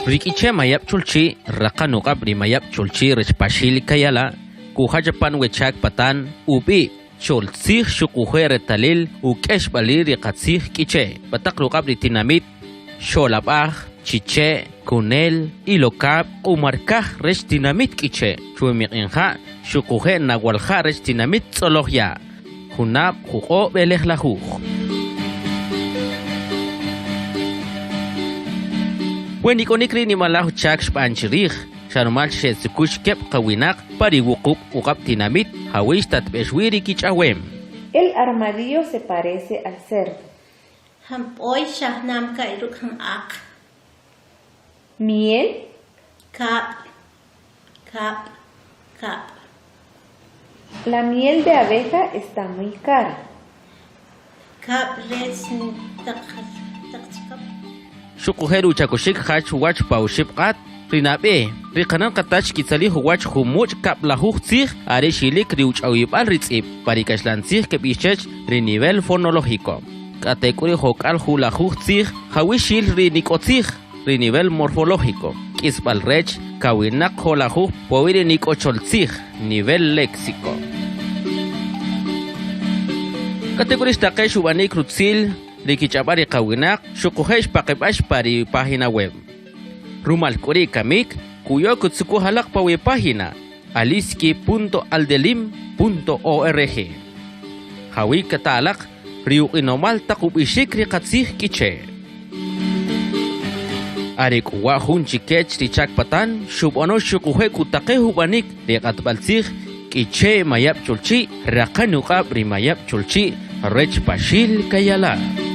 Ri K'iche' Mayab' Cholchi' raqan uq'ab' ri Mayab' Cholchi' rech Paxil Kayala' kujach apan we chak patan ub'i' Choltzij xuquje' retalil uk'exb'alil ri qatzij K'iche' pa taq ruq'ab' ri tinamit Xolab'aj, Chiche', Kunel, Ilokab', Q'umarkaj rech tinamit K'iche', Chwimiq'inja' xuquje' Nawalja' rech tinamit Tz'oloj Ya', junab' juq'o' b'elejlajuj. We nik'onik ri' nimalaj chak xb'an chrij, xa rumal xetzukux keb' qawinaq pa ri wuqub' uq'ab' tinamit jawi' xtatb'ex wi ri kich'awem. El armadillo se parece al cerdo. Jun p'oy xa junam ka'y ruk' jun aq. Miel. Kab', kab', kab'. La miel de abeja está muy cara. Kab' rech taq chikop. Xuquje' ri uchakuxik jach uwach pa oxib' q'at, ri nab'e, ri qanan qatat xkitzalij uwach jumuch' kab'lajuj tzij are xilik ri uch'awib'al ri tz'ib' pa ri kaxlan tzij kb'ix chech ri nivel fonológico. K'atek'uri' jok'al julajuj tzij jawi' xil ri nik'otzij, ri nivel morfológico, k'isb'al rech kawinaq jo'lajuj puwi' ri nik'ocholtzij, nivel léxico. K'atek'uri' xtaqex ub'anik rutzil ri kich'ab'al ri qawinaq xuquje' xpaqib'ax pa ri página web. Rumal k'u ri' kamik kuyo kutzukuj alaq pa we página aliski.aldelim.org. Jawi' kata alaq ri uq'inomal taq ub'ixik ri qatzij K'iche'. Are k'u wa' jun chi kech ri chak patan xub'ano xuquje' kutaqej ub'anik ri q'atb'al tzij K'iche' Mayab' Cholchi' raqan uq'ab' ri Mayab' Cholchi' rech Paxil Kayala'.